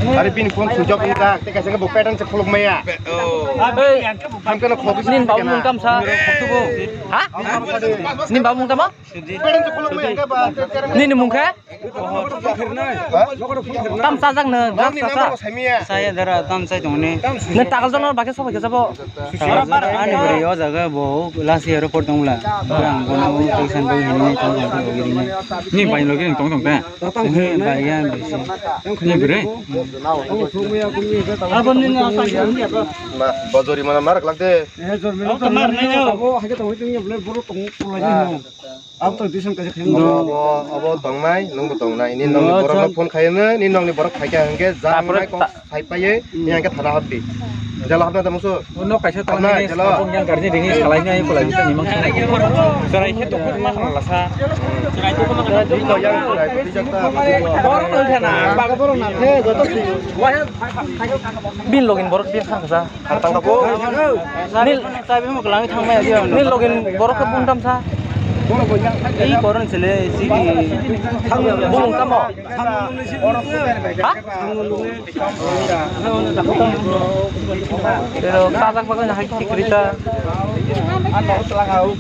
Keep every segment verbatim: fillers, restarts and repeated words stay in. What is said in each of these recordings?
Ari bini phone switch off wngkha, tei kaisa khe bo pattern se khuluk maya. Ei, hamkhe no khogwi nin babu mung kam sa? Ha? Nin babu mung kam? Pattern se khuluk maya hwnkhe ba. Nini mung khe? Ha? Tam chajak no, Nokni number sa. Bo saimaya. Saya dara tam chai tongni. Nang takal jono bakhe sobai khe sabo. Ani bwrwi o jaga bo last year report tongla. Ang bono tuition bo hinwi tong tong tong. Ni bai logi tong tong ta. He bai ya bisi. Ni bwrwi. Abo ni na sa. Ma, bojori mana marak lagde. He jor melo to mar nai no. Abo hage to hoitung ya bole boro tong kulai ni no. Abo to tuition kaisa khaim. Abo, abo, abo tongnai, nungbo tongnai. Ni nongni borok no phone khayo no, ni nongni borok phaikha hwnkhe jang nai kok sai paiye, ni hwnkhe thana hapdi. Jela hapna tamo so. Ono kaisa tongnai, jela. Yang garni ringi salai nai, kulai bisa ni mang. Serai khe to ma lasa. Serai to ma. Borok no thana. Borok no thana. He, joto si. Bin login borok bin kha kha. Nil, nil login borok khe bung tamsa. Ei koron sele sini. Bung tamo. Ha? Pero sajak bagwi hai kikrita.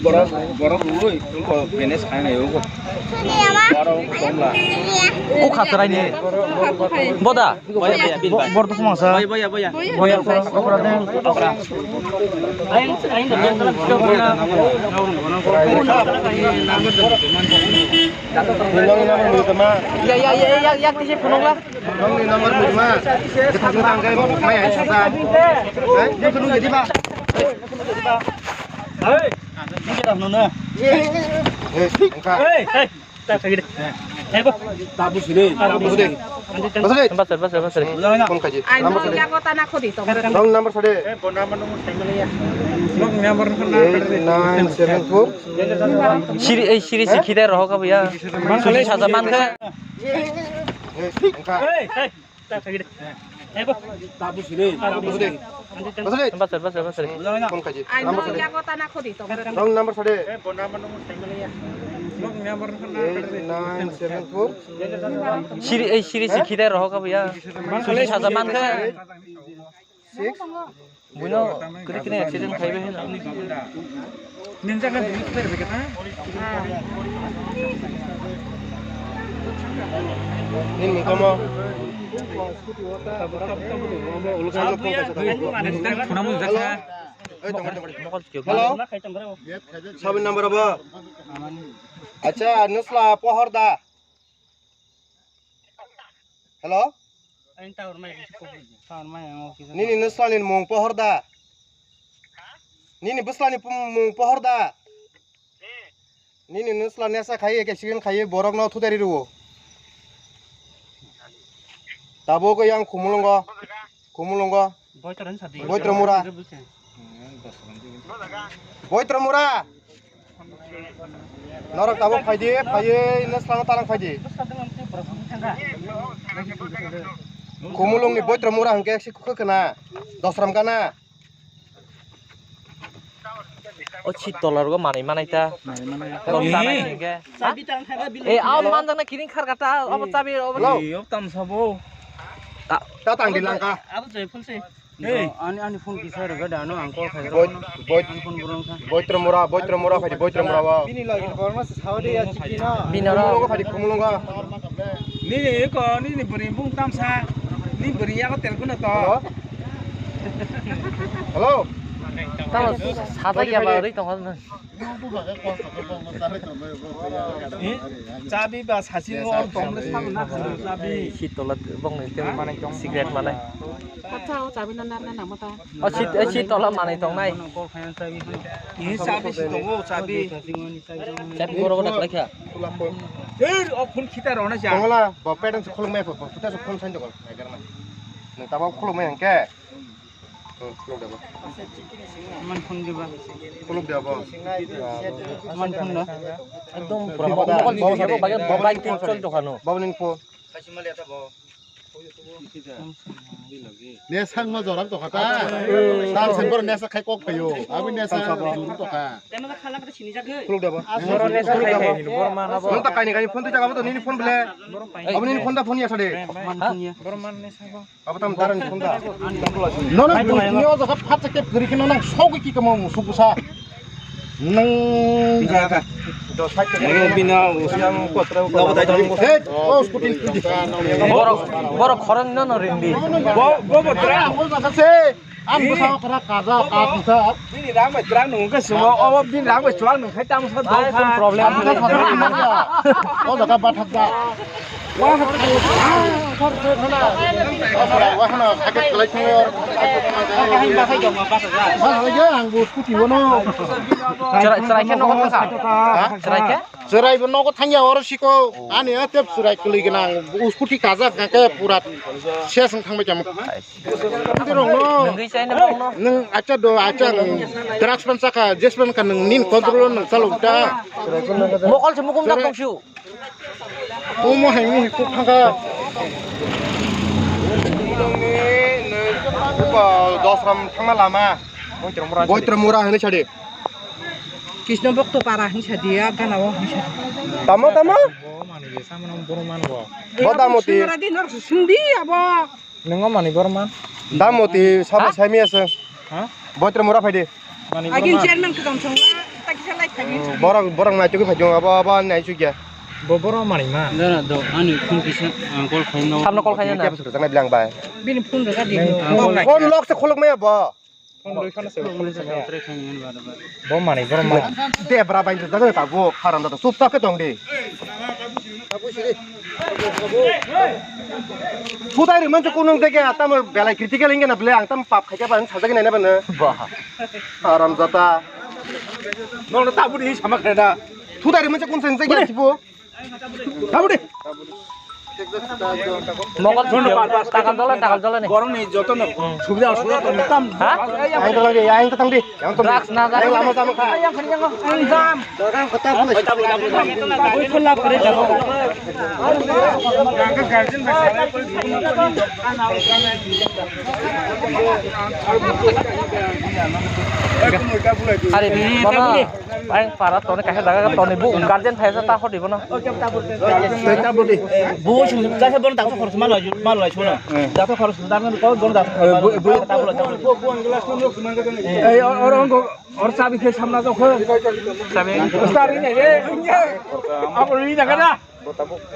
Borok, borok rui, ko benes khai nai ugo. Borok tomla. Ko khatrai ni. Boda. Bo-, bor to khumang sa. Boya, boya. Boya, okra, okra de. Okra. Nini number mui tama. Ya, ya, ya, ya, ya, tisi phunukla. Nini number mui tama. Kita kita angkai mai ai sa. Hai, ni kunu jadi ba. Hai. Ni kita nuna. Eh, angka. Hey, hey. Ta kagire. Ebo. Tabu sire, tabu sire. Basri. Basri, basri, basri. Phone kaji. Number sade. Wrong number sade. Eh, bo number nung sai maliya. Wrong number nung na. Eight nine seven four. Siri, eh, siri si khide roho ka bhaiya. Suri saja man khe. Eh, angka. Hey, hey. Basri. Basri. Basri, basri, basri. Phone kaji. Number sade. Wrong number sade. Eight nine seven four. Siri, eh, siri si khide roho ka bhaiya. Suri saja man khe. Six. Buino kiri kiri accident khai bai. Ninja kan ini kita berkata. Ini mungkin mau. Hello. Eh, tunggu, tunggu. Hello. Sabin number apa? Acha, nusla pohor da. Hello? Nini nusla ni mung pohor da? Nini bwsla ni pum-, mung pohor da? Nini nusla nesa khai, accident khai, borok no thudari rwo. Tabuk yang Khumulwngo, Khumulwngo. Boitra Mura. Boitra Mura. Norok tabuk phaidi, phaiwi nusla no talang phaidi. Khumulwng ni Boitra Mura hwnkhe si khwkhwna. Dosram gana. O chit tola rogo manwi manai ta. Manwi manai. Tong chanai hwnkhe. Eh, a manjakna kiring kharkha ta, obo chabi, obo. Hello. Yok tam sabo. Ta tang di langka. Abo joy phul se. Hey. Ani, ani phone kisa rega dano ang call khai. Boy, boy, ani phone burung kha. Boitra Mura, Boitra Mura phaidi, Boitra Mura wa. Bini lagi borno se saudi ya chiki na. Bini ro. Khumulwngo phaidi, Khumulwngo. Ni ko, ni ni buri bung tamsa. Ni buri ya ko telpon to. Hello? Hello? Tamo sajak ya ba ri tong. Chabi ba sasi ngo tong le sabo na khalo chabi. Si tola bong ni tem manai tong. Secret manai. Khatha o chabi no narna nang mata. O si, o si tola manai tong nai. Ni chabi si tongo chabi. Chabi goro goro daklai kha. Er o phone khita rona ja. Tongla, bo pedang se khulung mai pho, pho, pho, pho, phone sign dokol, egar na. Nang tabo khulung mai hangke. Hmm, khuluk de bo. Man phone diba? Khuluk de bo. Man phone da? Ekdom pura mobile, mobile, mobile, bike tin chol tokha no. Babo ning phone. Nesa ma jorang tokha ta. Sal sen bor nesa khai kok phayo. Abi nesa jorang tokha. Khuluk dabo. Nong ta kaini kaini phone tu jaga bo to nini phone bele. Abo nini phone da phone ya sade. Abo tam daran phone da. Nono ni o jaga phat ke guri ke nono sogi ki kamo musukusa. Nang. Nang bina usang kotra. Hey, oh, scooty, scooty. Borok, borok khorang no no rindi. Bo, bo, bo, tra. Ang bwsa okra kaja, kaja. Bini rang bai twrang nung khe sumo, obo bini rang bai chuwak nung khai tamo sa dong kha. Problem. O jaga bathak da. Wa ha, wa ha, sakit kelai thung. Ba ha ya, ang bu scooty wono. Cherai, cherai khe nogo thangsa. Ha? Cherai khe? Cherai bo nogo thangya oro siko. Ani a tep cherai kelai gana. Scooty kajak khe pura ses wng thangbai tamo. Nungwi chaina bongno. Nwng acha do, acha nwng drugs pan saka, jes pan ka nwng nin control nwng chalo ta. Mokol se mukum jak tong siu. Omo hai mi kuk thangka. Uba dos ram thangna lama. Boitra mura hini sadi. Krishna Bhakto para hini sadi, a gana o hini sadi. Tamo, tamo? Bo mani je samano boro man bo. Bo tamo ti. Sundara di nor sundi abo. Nungo mani borman. Damoti sabo sami ase. Ha? Boitra mura phaidi. Mani agin borman. Chairman kudam songla, ta kisa lai thagi. Borok, borok nai tugui phaidi, abo, abo nai chukya. Bo borok mani ma. Dara do, ani phone kisa, ah, call khaina. Samno call khaina na. Kya phone rwjak nai bilang bai. Bini phone rwjak di. Phone lock se khuluk maya bo. Phone rwui khana se phone rwui khana. Bo manwi borok ma. Debra bai rwjak ta bo kharan da chup chap khe tong di. Thudai rwmani se kunung de khe tamo belai critical hinge na bele ang tam pap khai khe ba sajagwi nai na ba no. Ba. Haram jata. Nono tabudi sama khe da. Thudai rwmani se kun se hinge bo. Tabudi. Mokol sini. Takal jole, takal jole ni. Borokni jotono subida osubida tong tam. Ha? Aing tong di, aing tong di. Drugs na, drugs. Aing lama sama kha. Aing jam. Tabudi, tabudi, tabudi. Oi, khula kore jago. Are, mama. Aing para toni kaisa jaga toni bu guardian phaisa ta hodi bono. Tei ta bodi. Bu sung jaga bono daksa khoroksa ma lai ma lai suna. Daksa khoroksa dan ko bono daksa khoroksa ma lai ta bodi ta bodi. Ei or or ongko or chabi khe samna jokho. Chabi. Star ni ne. Abo ni jaga na.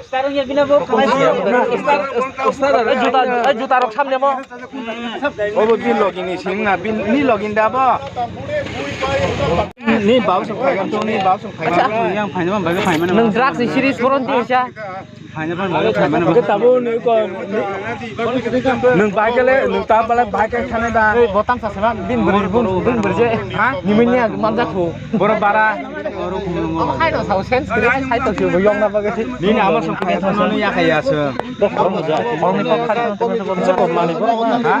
Star wngya bini bo khalai si. Star, star, eh, juta, eh, juta rok samne mo. Obo bin login ni sing na, bin ni login da bo. Ni bau song phaigan to, ni bau song phaigan. Acha. Yang phaina man bai phaimani. Nwng drugs ni series boron ti cha. Phaina man bai phaimani. Ke tabo ni ko. Nwng bai kele, nwng ta bala bai ke khane da. Ei, botam sa seman, bin beri, bin, bin beri je. Ha? Ni menya manjak ho. Borok bara. Obo hai no sao sense kre, hai to khe yong na bagwi. Nini ama song kre thang no ya kaya se. Boni kok kha thang to se boni. Ha?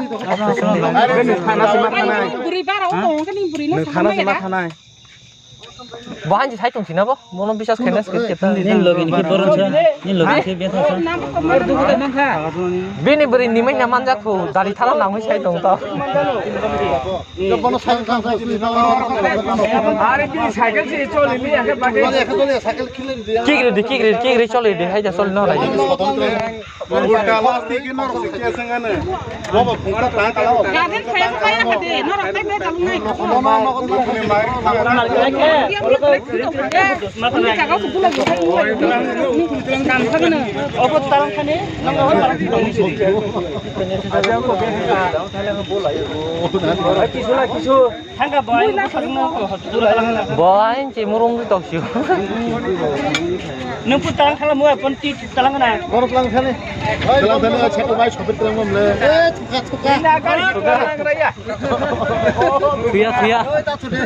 Bini thana se ma thanai. Buri bara o tong kani buri no. Thana se ma thanai. Bo hanji sai tong sina bo. Mono bisas khaina skit khe ta. Nin login khe boron sa. Nin login khe betha sa. Bini buri ni menya manjak ho. Dari thana nangwi sai tong to. Are bini cycle se choli ni, ake bage. Kik re di, kik re, kik re choli di, hai ja choli no rai. Ulta plastic no rok se sengane. Bobo phungta ta ta. Gaden phai ko kaya ko de, no rok tai me dalung nai. Obo talang khani, nang obo talang khani. Kisu na kisu. Thangka bo ai. Bo ai che murung di tok siu. Nung pu talang khala mua pon ti talang na. Borok lang thani. Lang thani chhatu bai sopit talang mom le. Eh, thuka, thuka. Ina gari thuka lang raya. Thuya, thuya. Oi, ta thude.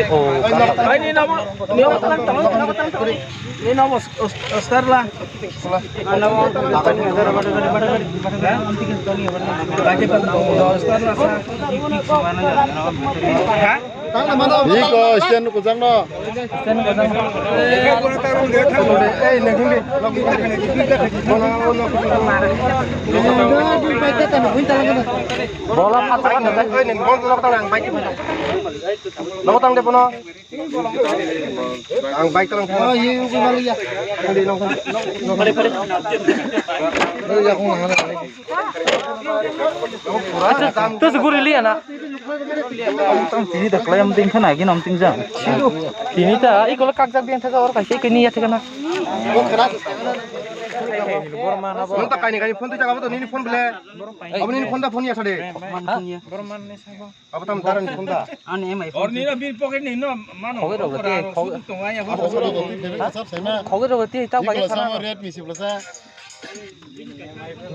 Oh, ai ni namo, ni namo talang, talang, talang, talang. Ni namo os-, os-, ostar la. Ha? Iko stand ko jang no. Bola patah kan, oi, ning bol tolok tang, ang bike. Nogo tang de bono. Ang bike tolong tang. Oh, iya, iya, iya, iya. Tang de, nong, nong. Pare, pare. Iya, aku nggak ngerti. Acha, to se guri liya na. Tang tini da klayam ding khana gi nom ting jang. Tini ta, i kola kakjak ding thaga or kaise kini ya thikana. Nung ta kaini kaini phone tu jaga bo to nini phone bele. Abo nini phone da phone ya sade. Ha? Abo tam daran phone da. Ani M I phone. Orni na bin pocket ni no mano. Khoge rok te, khoge. Abo soro go, pi bebe sab sema. Khoge rok te, ta bai khana. Red mi sibla sa.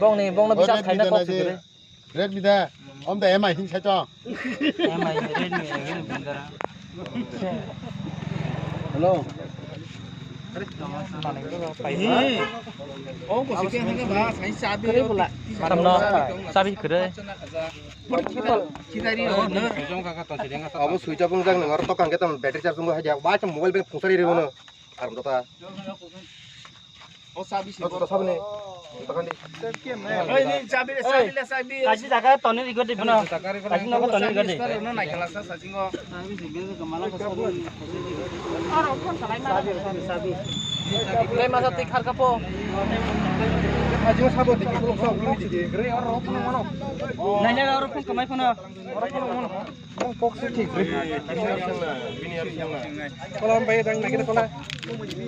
Bongni, bongno bisas khaina kok sibere. Redmi da, om da M I hin sai to. M I, Redmi, Redmi dara. Hello. Hi. Oh, ko sike hanga ba, sai sabi. Tamno, sabi kre. Kidari ho na. Abo switch off wng jak nang aro tokang ke tam battery charge wng hai ja. Ba mobile bank phungsari re bono. Aram dota. O sabi si. O sabi ni. Takan di. Oi, ni sabi le, sabi le, sabi. Kachi jaga toni rigodi bono. Kachi nogo toni rigodi. Star no nai kala sa sa singo. Sabi si, bel kamala ko sabi. Sabi, sabi, sabi. Sabi. Lai masa tik har kapo. Ajo sabo diki ko sa ulu diki. Nai nai aro phone kamai phone. Oro phone mono. Ang kok se thik. Bini aro siyang na, bini aro siyang na. Kola ang bai dang nagina kola.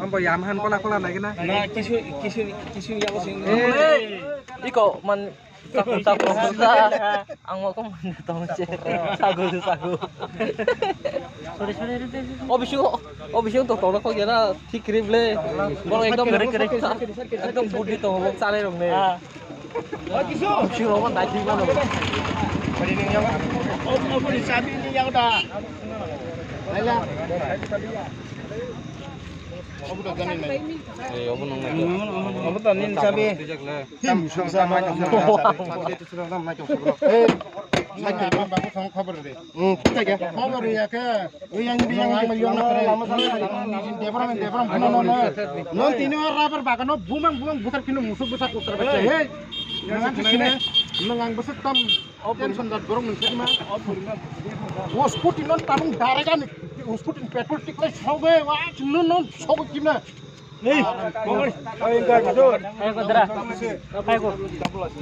Ang bai yam han kola kola nagina. Na kisu kisu kisu ya ko sing. Eh, iko man takut takut ta. Ang mau kok man tong se. Sagu se sagu. Sorry sorry. Obisu obisu to tong ko gena thik rib le. Bol ekdom ekdom budi to bol chale rong ne. Obo to nini sabi. Khobor ya khe. Oi, yang bi, yang bi, yang bi, yang bi. Debra, debra, buno, no, no. Non tini o rubber bagano bumang, bumang butar kino musuk busa kutra bacha. Hey. Nang sine, nang ang besek tam. Tension dat borok nang sini ma. O scooty non tamung daregan. O scooty petrol tik lai sobe, wa, non, non, sobe kina. Hey. Oi, enggak, jujur. Hai ko dra. Hai ko.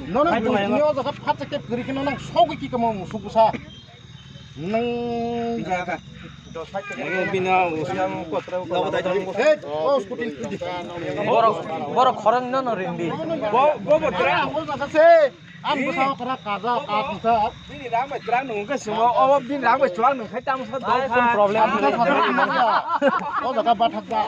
Non, non, tini o jaga phat ke kiri kino nang sobe ki kamo musuk busa. Nang. Bina, hey, oh, scooty. Borok, borok khorang no no ringdi. Bo, bo, bo, tra. Ang bwsa kara kaja, kaja. Bini rang bai tra nung ke sumo, o bini rang bai chuang nung khai tam sa do. Ai, kun problem. O jaga bathak da.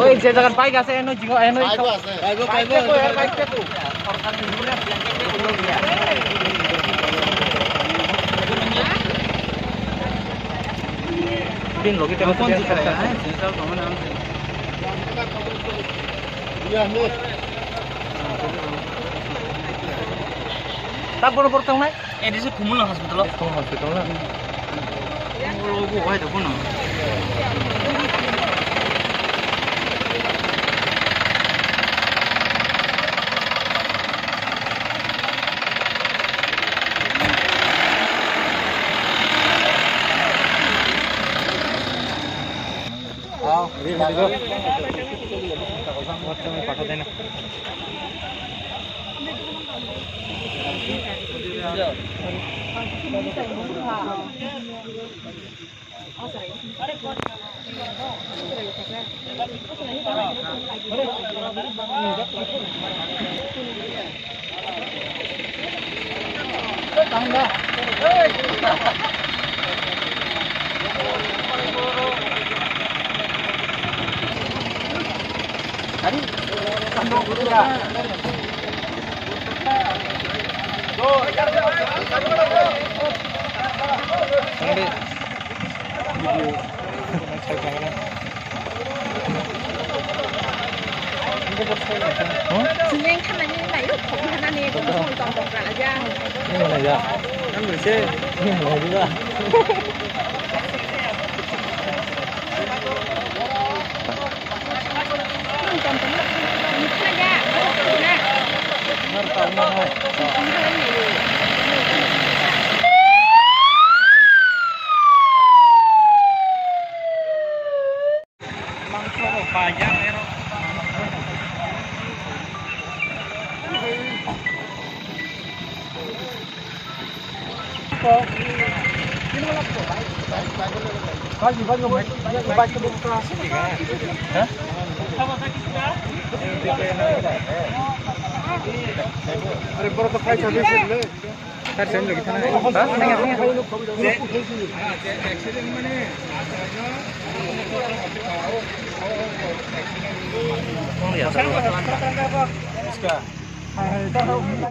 Oi, je jagat bike ase, eno jigo, eno. Bike ase. Bike, bike, bike. Bin logi tengah. Tak bono borok tongnai? Eh, disi Khumulwng hospital o. Khumulwng hospital na? Obo wai da bono. Chini khamani mayu khum hanani khum khum tong tong kala ja. Ini mana ya? Kan bisa. Ini mana juga? Aare, boro to five hundred le. Sir, sir, lagi sana. Ha? Iska.